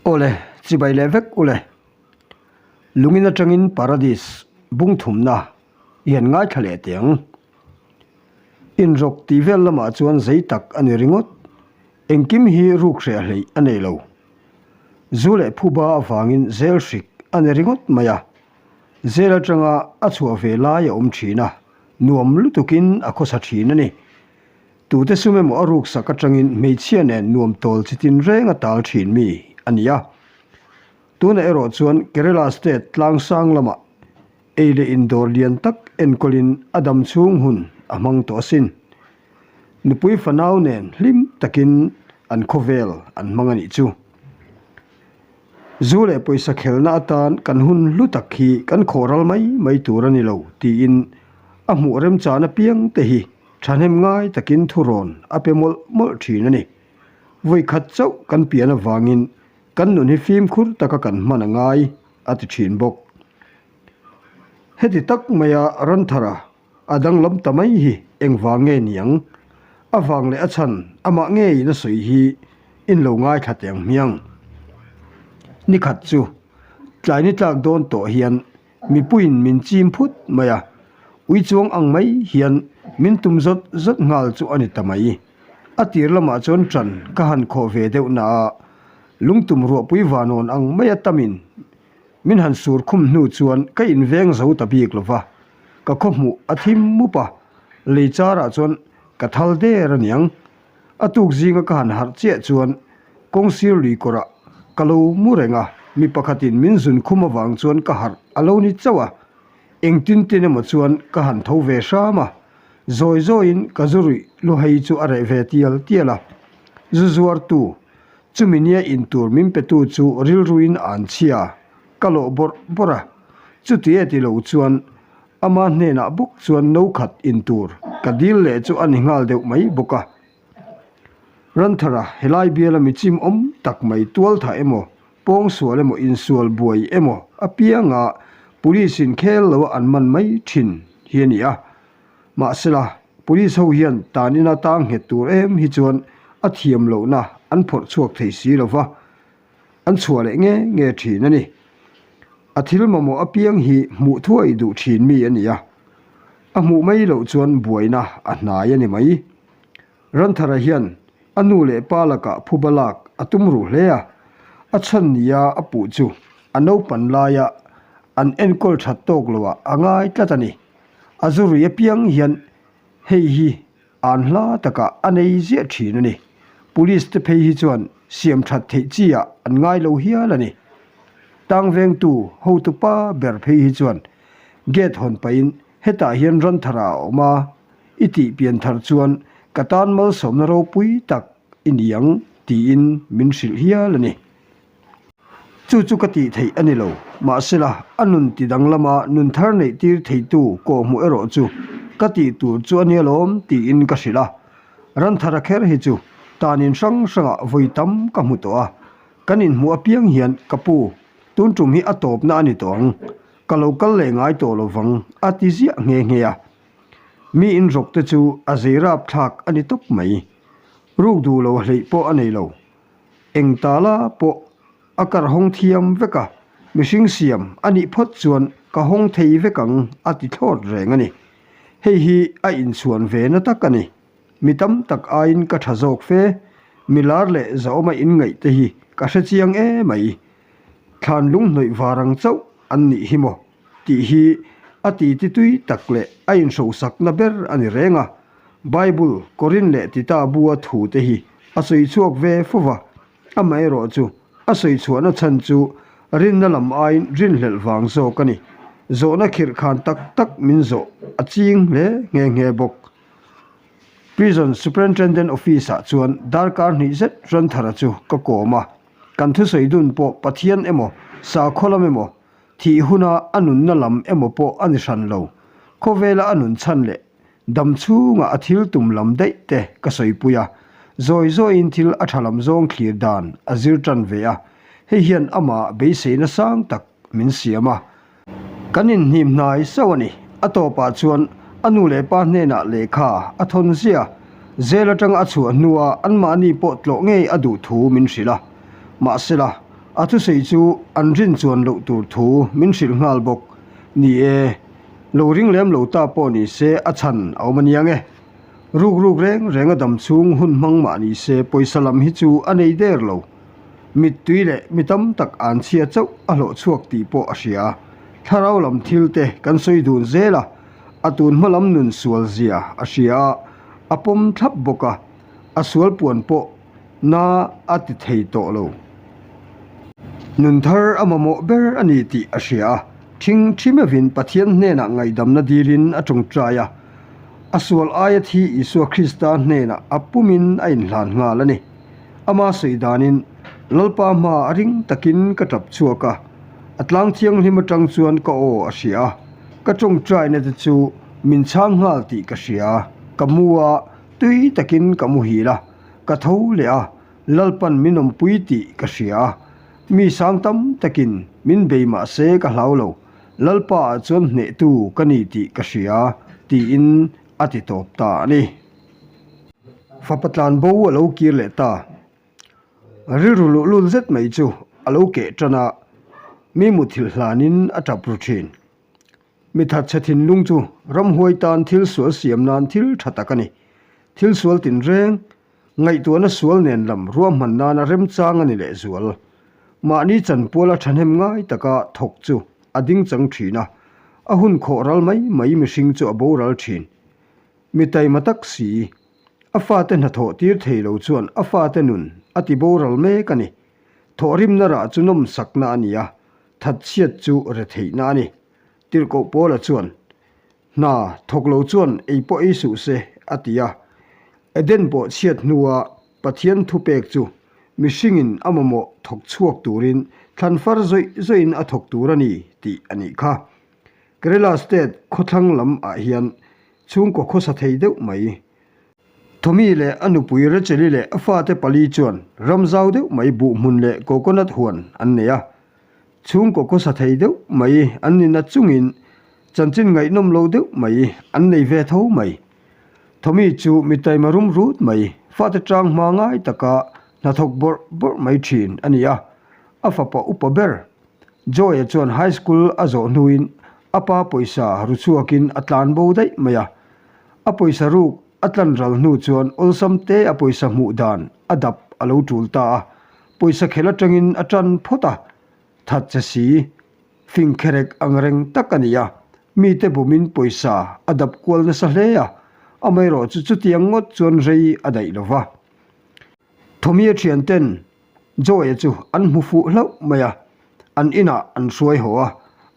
Awle, chibai leh vek ule. Lungin atangin Paradis bung thumna i han ngaithla leh teh ang. Inrawk tih vel lamah chuan zei tak a ni ringawt. Engkim hi ruk hreh hleih a nei lo. Zu leh phuba avangin zel hrik a ni ringawt mai a. Zel atanga a chhuah ve lai a awm thin a, nuam lutukin a khawsa thin a ni. Tute sum emaw a ruksak atangin hmeichhia nen nuam tawl chi tin reng a tal thin mi a ni a. Tunah erawh chuan Kerala state tlangsang lamah ei leh indawr lian tak enkawlin a dam chhung hun a hmang tawh asin. Nupui fanau nen hlim takin an khawvel an hmang a nih chu. Zu leh pawisa khelna atan kan hun hlu tak hi kan khawh ral mai mai tur a ni lo tiin a hmuh remchan apiang te hi thahnem ngai takin thurawn a pe mawlh mawlh thin a ni. Vawi khat chauh kan pian avangin kan nun hi fimkhur taka kan hman a ngai a ti thin bawk. Heti tak maia Ranthara A danglam ta mai hi engvang nge ni ang? A vang leh a chhan amah ngeiin a sawi hi in lo ngaithla teh ang hmiang. Nikhat chu tlai ni tlak dawn tawh hian mipuiin min chim phut mai a, ui chuang ang mai hian min tum zawt zawt nghal chu a ni ta mai. A tir lamah chuan ṭan ka han khawh ve deuh na a, lungtum ruahpui vanawn ang maia tamin Min han sur khum hnu chuan ka inveng zo ta bik lo va, ka khawhmuh a thim mup a, lei charah chuan ka thal der a niang. A tuk zinga ka han harh chiah chuan kawng sir lui kawrah ka lo mu reng a, mi pakhatin min zun khum avang chuan ka harh a lo ni chauh a, engtin tin emaw chuan ka han tho ve hram a, zawi zawiin ka zu ruih luhei chu a reh ve tial tial a, zu zuartu Chumi nia intur min petu chu rilruin an chhia, ka lawh bawrh bawrh a. Chuti e ti lo chuan ama hnenah bawk chuan no khat intur ka dil leh chu a ni nghal deuh mai bawk a. Ranthara helai biala mi chim awm tak mai tualtha emaw, pawngsual emaw, insual buai emaw apianga police in khel loa an man mai thin hi a ni a. Mahsela, Police ho hian tan ina tang nghet tur em hi chuan a thiam lohna an phawrh chhuak thei si lo va, an chhuah leh nge nge thin a ni. A thil mamawh apiang hi hmuh thuai duh thin mi a ni a, a hmuh mai loh chuan buaina a hnai a ni mai. Ranthara hian a nu leh pa lakah phuba lak a tum ruh hle a, a chhan nia a puh chu a naupan laia an enkawl that tawk loah a ngai tlat a ni. A zu rui apiang hian hei hi an hla takah a nei ziah thin a ni. Police te phei hi chuan siam that theih chi ah an ngai lo hial a ni. Tang vengtu hotu pa ber phei hi chuan gate hawn pahin hetah hian ran thar ah a awm a, i tih pian thar chuan ka tan malsawmna ropui tak i ni ang tiin min hrilh hial a ni. Chu chu ka tih theih a ni lo. Mahsela, a nun ti danglama nun thar neih tir theitu kawhhmuh erawh chu ka tih tur chu a nia lawm tiin ka hrilh a. Ranthara kher hi chu tanin hrang hrangah vawi tam ka hmu tawh a. Kan inhmuh apiang hian ka pu, tun tum hi a tawpna a ni tawh ang. Ka lo kal leh ngai tawh lo vang a ti ziah nghe nghe a. Mi inrawk te chu a zei rapthlak a ni tawp mai. Ruk duh lo hleih pawh a nei lo. Eng tala pawh a kar hawng thiam vek a, mihring siam a nih phawt chuan ka hawng thei vek ang a ti thlawt reng a ni. Hei hi a inchhuan ve na tak a ni. Mi tam tak aiin ka tha zawk fe, mi lar leh zahawma inngaih te hi ka hre chiang e mai. Thlan lunghnawih var ang chauh an nih hi maw tih hi a titi tui tak leh a inhrohsakna ber a ni reng a. Bible, Korin leh Tita bua thu te hi a sawi chhuak ve fo va, amaherawh chu a sawi chhuahna chhan chu rinna lam aiin rinhlelh vang zawk a ni. Zawhna khirh khan tak tak min zawh a ching hle nghe nghe bawk. Prison Superintendent Office-ah chuan darkar hnih zet Ranthara chu ka kawm a, kan thusawi dun pawh Pathian emaw, sakhaw lam emaw, thih huna a nunna lam emaw pawh a ni hran lo. Khawvela a nun chhan leh Dam chhungah a thil tum lam daih te ka sawipui a, zawi zawiin thil a tha lam zawng thlir dan a zir tan ve a, hei hian amah beiseina sang tak min siam a. Kan inhnim hnai sauh a ni. A tawpah chuan a nu leh pa hnenah lehkha a thawn zia, zel atanga a chhuah hnua anmahni pawh tlawh ngei a duh thu min hrilh a. Mahsela. A thusawi chu an rin chuan loh tur thu min hrilh nghal bawk. Ni e, lo ring lem lo ta pawh ni se a chhan a awm a niang e. Ruk ruk reng reng a dam chhung hun hmang mah ni se pawisa lam hi chu a nei der lo. Mittui leh mi tam tak an chhia chauh a hlawh chhuak tih pawh a hria. Thlarau lam thil te kan sawi dun zel a, a tun hma lam nun sual zia a hria a, a pawm thlap bawk a, a sual puan pawh na a ti thei tawh lo. Nun thar a mamawh ber a ni tih a hria a, thing thi meuhin Pathian hnenah ngaihdamna dilin a tawngtai a, a sual aia thi Isua Krista hnenah a pumin a inhlan nghal a ni. Ama sawi danin, Lalpa hma a ring takin ka tap chhuak a, a tlang thianghlim atang chuan ka aw a hria a, ka tawngtaina te chu min chhang nghal tih ka hria, ka mu a, tui takin ka muhil a. Ka tho leh a, Lalpan min awmpui tih ka hria a, mi sang tam takin min bei mah se ka hlau lo, Lalpa ah chuan hnehtu ka ni tih ka hria, tiin a ti tawp ta a ni. Fapa tlan bo a lo kir leh ta. Rilru luhlul zet mai chu a lo keh tan a, mi muthilh hlanin a tap ru thin. Mi thatchhe thinlung chu ramhuai tan thil sual siam nan thil tha tak a ni. Thil sual tinreng, ngaihtuahna sual nen lam ruahman nana remchang a ni lehzual. Mahni chanpuala thahnem ngai taka thawk chu a ding chang thin a, a hun khawh ral mai mai mihring chu a boral thin. Mi taima tak si, a fate hnathawh tir thei lo chuan a fate nun a ti boral mek a ni. Thawhrimna rah chu nawmsakna a ni a, Thatchhiat chu retheihna a ni. Tirhkoh Paula chuan, Hna thawk lo chuan ei pawh ei suh se, a ti a. Eden pawh chhiat hnua Pathian thupek chu mihringin a mamawh thawk chhuak turin thlan far zawih zawihin a thawk tur a ni tih a nih kha. Kerala State khawthlang lam ah hian chhungkaw khawsa thei deuh mai Tommy leh a nupui Rachel-i leh a fate pali chuan ram zau deuh mai buhhmun leh coconut huan an nei a. Chhungkaw khawsa thei deuh mai an ni na chungin chanchin ngaihnawm lo deuh mai an nei ve tho mai. Tommy chu mi taima rum rut mai, fate tang hma ngai taka hnathawk bawrh bawrh mai thin a ni a. A fapa upa ber Joy-a chuan high school a zawh hnuin a pa pawisa ru chhuakin a tlan bo daih mai a. A pawisa ruk a tlan ral hnu chuan awlsam te a pawisa hmuh dan a dap a lo tul ta a, pawisa khel atangin a tan phawt a, that che si, fing kherek ang reng tak a ni a, mite bumin pawisa a dap kual nasa hle a, amaherawh chu chutiang ngawt chuan rei a daih lo va. Thawmia thianten Joy-a chu an hmu fuh hlauh mai a, an inah an hruai haw a.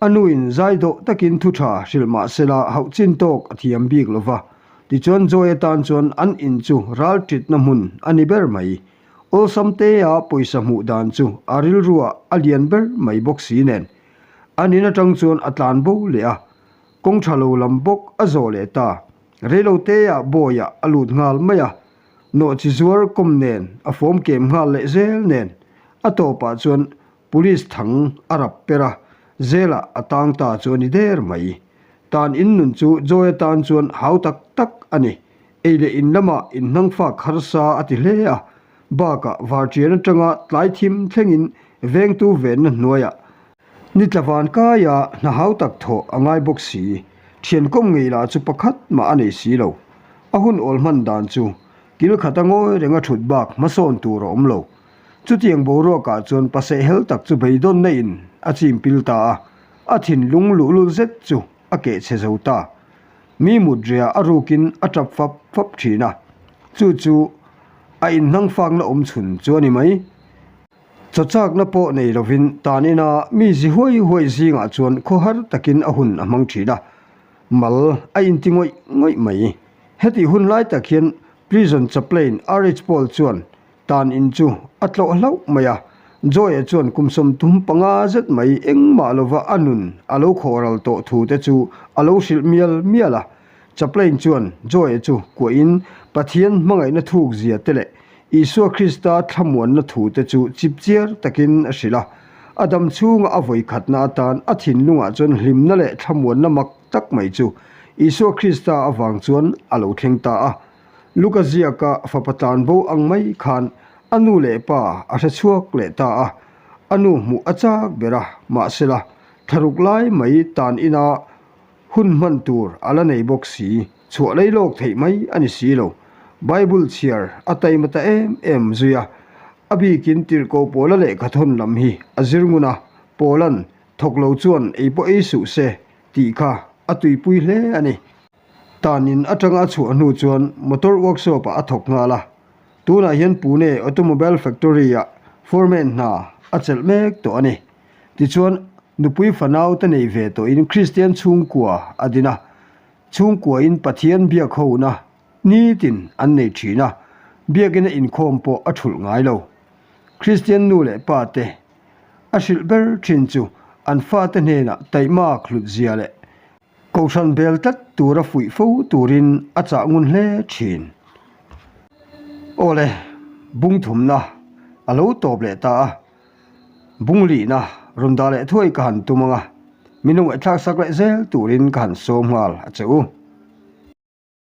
A nuin zai dawh takin thu tha hrilh mah sela hauh chin tawk a thiam bik lo va. Tichuan Joy-a tan chuan an in chu ral ṭitna hmun a ni ber mai. Awlsam tea pawisa hmuh dan chu a rilruah a lian ber mai bawk si nen. An in aṭang chuan a tlan bo leh a, kawng ṭha lo lam bawk a zawh leh ta. Reiloteah bawiah a lut nghal mai a. Nawhchi zuar kawm nen a fawm kem nghal leh zel nen a tawpah chuan Police thang a rap per a, zelah a tang ta chu a ni der mai. Tan in nun chu Joy atan chuan hau tak tak a ni. Ei leh in lamah inhnangfak harsa a ti hle a, bakah varṭian atanga tlai thim thlengin vengtu venna hnuaiah Ni tla van kaia hna hau tak thawh a ngai bawk si. Thian kawm ngei lah chu pakhat mah a nei si lo. A hun awl hman dan chu kil khata ngawi renga thut bak hmasawn tur a awm lo. Chutiang boruakah chuan paseh hel tak chu beidawnna in a chim pil ta a, a thinlung luhlul zet chu a keh chhe zo ta. Mi mut ria a rukin a tap fap fap thin a, chu chu a inhnangfakna awm chhun chu a ni mai. Chawchakna pawh nei lovin tan ina mi zi huai huai zingah chuan khawhar takin a hun a hmang thin a, mal a inti ngawih ngawih mai. Hetih hun lai tak hian Prison Chaplain RH Paul chuan tan in chu a tlawh hlauh mai a, Joy-a chuan kum 35 zet mai engmah lova a nun a lo khawhral tawh thu te chu a lo hrilh mial mial a. Chaplain chuan Joy-a chu kuahin Pathian hmangaihna thuk zia te leh Isua Krista thlamuanna thute chu chipchiar takin a hrilh a. A dam chhunga a vawi khatna atan a thinlungah chuan hlimna leh thlamuanna mak tak mai chu Isua Krista avang chuan a lo thleng ta a. Luka ziaka fapa tlanbo ang mai khan a nu leh pa a hre chhuak leh ta a. A nu hmuh a chak ber a, mahsela thlaruk lai mai tan ina hun hman tur a la nei bawk si, chhuah lei lawk theih mai a ni si lo. Bible chhiar a taima ta em em zui a, a bikin tirhkoh Pawla lehkha thawn lam hi a zir ngun a, Pawla'n thawk lo chuan ei pawh ei suh se tih kha a tuipui hle a ni. Tan in atanga a chhuah hnu chuan motor workshop ah a thawk nghal a, tunah hian Pune Automobile Factory ah foreman hna a chelh mek tawh a ni. Tichuan, nupui fanau te nei ve tawhin Kristian chhungkua a din a, chhungkuain Pathian biak hona nitin an nei thin a, biakina inkhawm pawh a thulh ngai lo. Kristian nu leh pa te a hrilh ber thin chu an fate hnenah taihmak hlut zia leh Kohhran bel tlat tura fuih fo turin a chah ngun hle thin. Awle, bung thumna a lo tawp leh ta a, bung lihna rawn dah leh thuai ka han tum ang a, min lo ngaihthlak sak leh zel turin ka han sawm nghal a che u.